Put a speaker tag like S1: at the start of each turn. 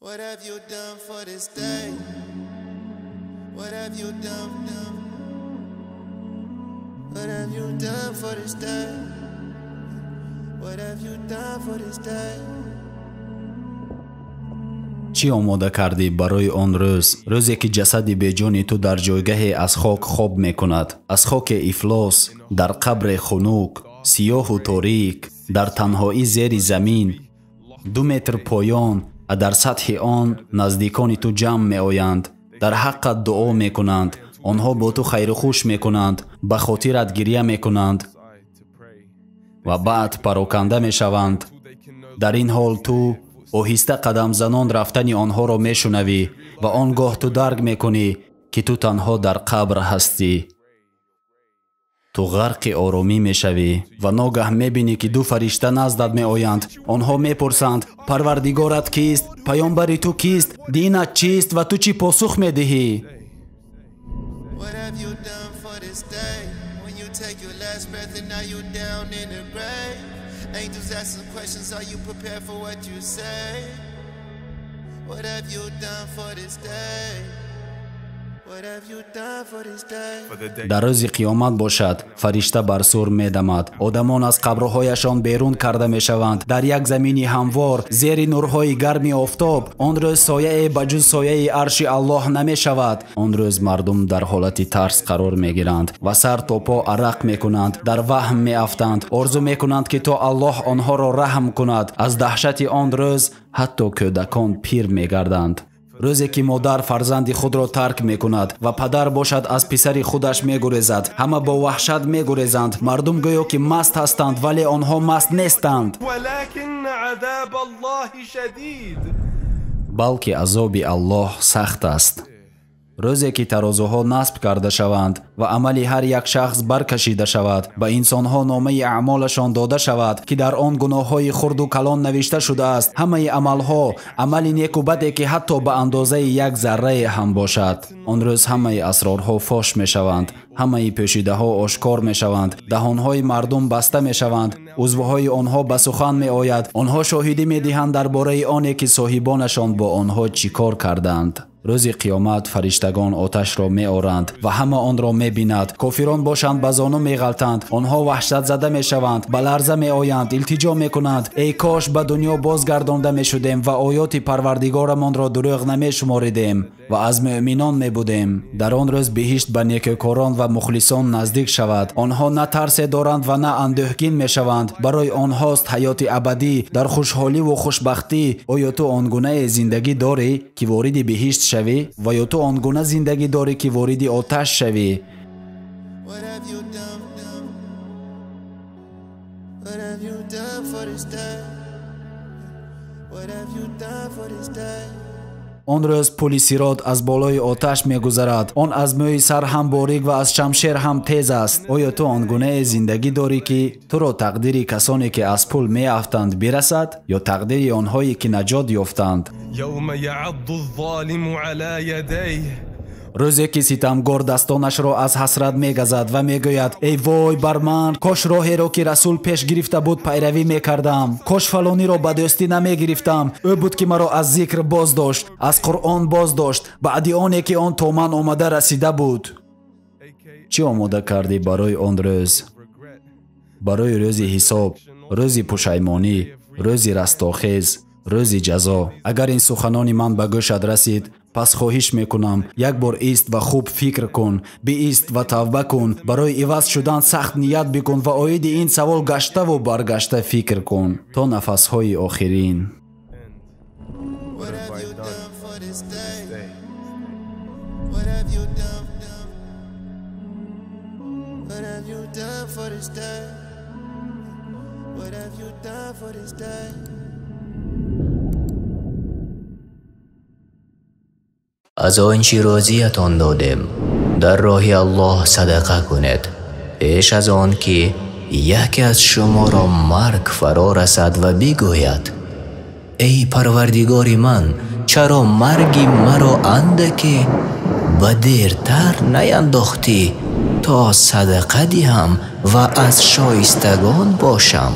S1: What have you done for this day? What have you done? What have you done for this day? What have you done for this day?
S2: Чӣ омода кардӣ барои он рӯз? Рӯзе ки ҷасади беҷони ту дар ҷойгаҳе аз хок хоб мекунад, аз хоке ифлос, дар қабре хунук, сиёҳу торик, дар танҳоӣ зери замин, 2 метр поён ва дар сатҳи он наздикони ту ҷамъ меоянд, дар ҳаққат дуо мекунанд, онҳо бо ту хайрухуш мекунанд, ба хотират гиря мекунанд ва баъд пароканда мешаванд. Дар ин ҳол ту оҳиста қадамзанон рафтани онҳоро мешунавӣ ва он гоҳ ту дарк мекунӣ, ки ту танҳо дар қабр ҳастӣ. Ту ғарқи оромӣ мешавӣ ва ногаҳ мебинӣ, ки 2 фаришта наздат меоянд. Онҳо мепурсанд: Парвардигорат кист? Паёмбари ту кист? Динат чист ва ту чӣ посух медиҳӣ?
S1: What have you done for this day? When you take your last breath and now you down in the grave. Angels asking questions, are you prepared for what you say? What have you done for this day? What have you done for this day?
S2: Дар рӯзи қиёмат бошад, фаришта бар сур медамад. Одамон аз қабрҳояшон берун карда мешаванд. Дар як замини ҳамвор, зери нурҳои гарми офтоб, он рӯз сояе ба ҷуз сояи арши Аллоҳ намешавад. Он рӯз мардум дар ҳолати тарс қарор мегиранд ва сар то по арақ мекунанд, дар ваҳм меафтанд, орзу мекунанд, ки то Аллоҳ онҳоро раҳм кунад. Аз даҳшати он рӯз ҳатто кӯдакон пир мегарданд. Рӯзе ки модар фарзанди худро тарк мекунад ва падар бошад аз писари худаш мегурезад. Ҳама бо ваҳшат мегурезанд. Мардум гӯё ки маст ҳастанд, вале онҳо маст нестанд, балки азоби Аллоҳ сахт аст. Рӯзе ки тарозуҳо насб карда шаванд ва амали ҳар як шахс баркашида шавад, ба инсонҳо номаи аъмолашон дода шавад, ки дар он гуноҳҳои хурду калон навишта шудааст. Ҳамаи амалҳо, амали неку баде ки ҳатто ба андозаи як заррае ҳам бошад. Он рӯз ҳамаи асрорҳо фош мешаванд, ҳамаи пӯшидаҳо ошкор мешаванд, даҳонҳои мардум баста мешаванд, узвҳои онҳо ба сухан меояд. Онҳо шоҳидӣ медиҳанд дар бораи оне ки соҳибонашон бо онҳо чӣ кор карданд. Рӯзи қиёмат фариштагон оташро меоранд ва ҳама онро мебинад. Кофирон бошанд ба зону меғалтанд, онҳо ваҳшатзада мешаванд, ба ларза меоянд, илтиҷо мекунанд: эй кош ба дунё бозгардонда мешудем ва оёти парвардигорамонро дурӯғ намешуморидем ва аз муъминон мебудем. Дар он рӯз биҳишт ба некӯкорон ва мухлисон наздик шавад. Онҳо на тарсе доранд ва на андӯҳгин мешаванд. Барои онҳост ҳаёти абадӣ дар хушҳоливу хушбахтӣ. Оё ту он гунае зиндагӣ дорӣ, ки вориди биҳишт шавӣ, ва ё ту он гуна зиндагӣ дорӣ, ки вориди оташ шавӣ?
S1: What have you done? What have you done for this day? What have you done for this day?
S2: Он рӯз пули сирот аз болои оташ мегузарад. Он аз мӯи сар ҳам борик ва аз шамшер ҳам тез аст. Оё ту он гунае зиндагӣ дорӣ, ки туро тақдири касоне ки аз пул меафтанд бирасад, ё тақдири онҳое ки наҷот ёфтанд? Рӯзе ки ситамгор дастонашро аз ҳасрат мегазад ва мегӯяд: эй вой бар ман, кош роҳеро ки расул пеш гирифта буд пайравӣ мекардам, кош фалониро ба дӯстӣ намегирифтам, ӯ буд ки маро аз зикр боз дошт, аз Қуръон боз дошт, баъди оне ки он то ман омада расида буд. Чӣ омода кардӣ барои он рӯз? Барои рӯзи ҳисоб, рӯзи пушаймонӣ, рӯзи растохез, рӯзи ҷазо. Агар ин суханони ман ба гӯшат расид, пас хоҳиш мекунам, як бор ист ва хуб фикр кун, биист ва тавба кун, барои иваз шудан сахт ният бикун ва оиди ин савол гаштаву баргашта фикр кун то нафасҳои охирин.
S1: What have you done for this day? What have you done? What have you done for this day? What have you done for this day?
S3: Аз он чӣ рӯзиятон додем, дар роҳи Аллоҳ садақа кунед, пеш аз он ки яке аз шуморо марг фаро расад ва бигӯяд: эй парвардигори ман, чаро марги маро андаке ба дертар наяндохтӣ, то садақа диҳам ва аз шоистагон бошам.